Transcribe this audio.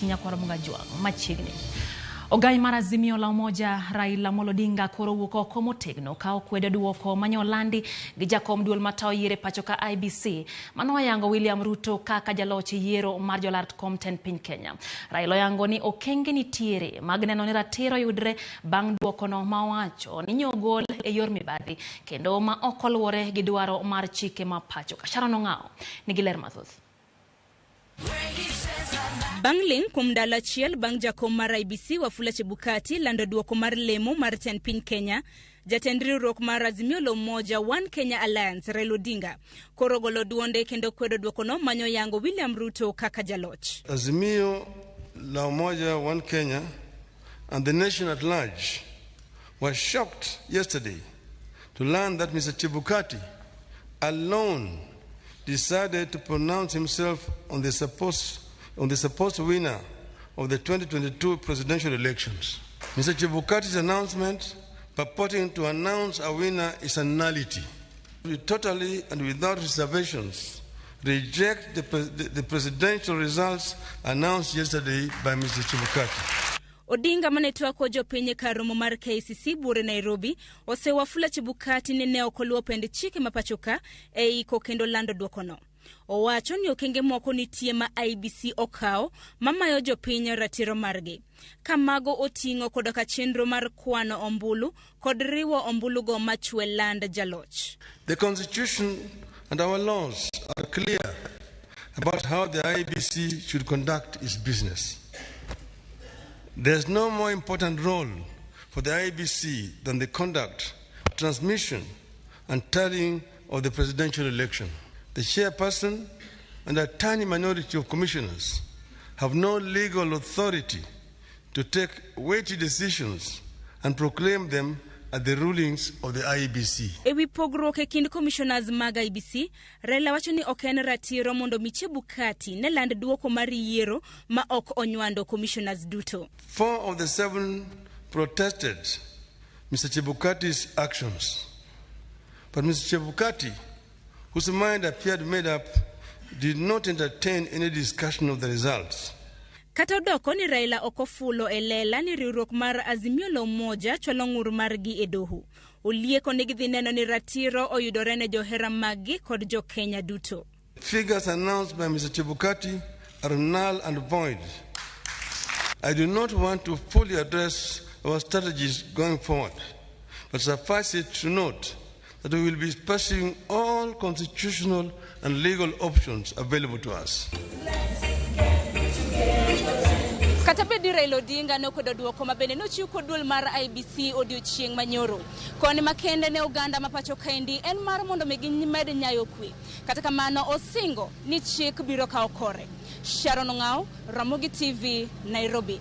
Nyakwar Mugajwang' machiegni. Ogai mar Azimio la Umoja Raila Amolo Odinga koro owuok oko motegno ka okwedo duoko mane olandi gi jakom duol matayo yiero e pacho ka IEBC mano oyango William Ruto kaka jaloch e yiero mar jolar kom tend piny Kenya. Raila oyango ni okenge nitiere mag neno ni ratiro yudre bang' duokono ma owacho ni nyogol e yor mibadhi kendo ma ok oluwore gi dwaro mar chike ma pacho ka. Sharon Ong'awo nigi ler mathoth. Bang' ling' kuom ndalo achiel bang' jakom mar IEBC Wafula Chebukati lando duoko mar lemo mar tend piny Kenya, jatend riwruok mar Azimio la Umoja One Kenya Alliance Raila Odinga koro golo duonde kendo kwedo duokono manyo yango William Ruto kaka jaloch. Azimio la Umoja One Kenya and the nation at large were shocked yesterday to learn that Mr. Chebukati alone decided to pronounce himself on the supposed winner of the 2022 presidential elections. Mr. Chebukati's announcement purporting to announce a winner is a nullity. We totally and without reservations reject the presidential results announced yesterday by Mr. Chebukati. Odinga mane twako jopiny e kar romo mar KICC buore Nairobi oseyo Wafula Chebukati ni ne ok oluwo pend chike ma pacho ka e iko kendo lando duokono. Owacho ni okenge moko nitie ma IEBC okawo mamayo jopiny ratiro margi. Ka mago oting'o koda ka chenro mar kwano ombulu kod riwo ombulugo machwe land jaloch. The Constitution and our laws are clear about how the IEBC should conduct its business. There's no more important role for the IEBC than the conduct, transmission, and tallying of the presidential election. The chairperson and a tiny minority of commissioners have no legal authority to take weighty decisions and proclaim them at the rulings of the IEBC. E wi pogruok e kind commissioners mag IEBC, Raila wacho ni ok en ratiro mondo mi Chebukati ne land duoko mar yiero ma ok onywando commissioners duto. Four of the seven protested Mr. Chebukati's actions. But Mr. Chebukati, whose mind appeared made up, did not entertain any discussion of the results. Kata odoko ni Raila ok ofulo e lela ni riwruok mar Azimio la Umoja chwalo ng'ur margi e doho. Olieko ni gidhi neno ni ratiro oyudore ne johera maggi kod jo Kenya duto. Figures announced by Mr. Chebukati are null and void. I do not want to fully address our strategies going forward, but suffice it to note that we will be pursuing all constitutional and legal options available to us. Kata bed ni Raila Odinga ne okwedo duoko ma bende nochiw kod duol mar IEBC odiochieng' manyoro. Koni makende ne oganda ma pacho kaendi en mar mondo mi gimed nyayo kwe. Kata kamano osingo ni chik biro kawo kore. Sharon Ong'aw, Ramogi TV, Nairobi.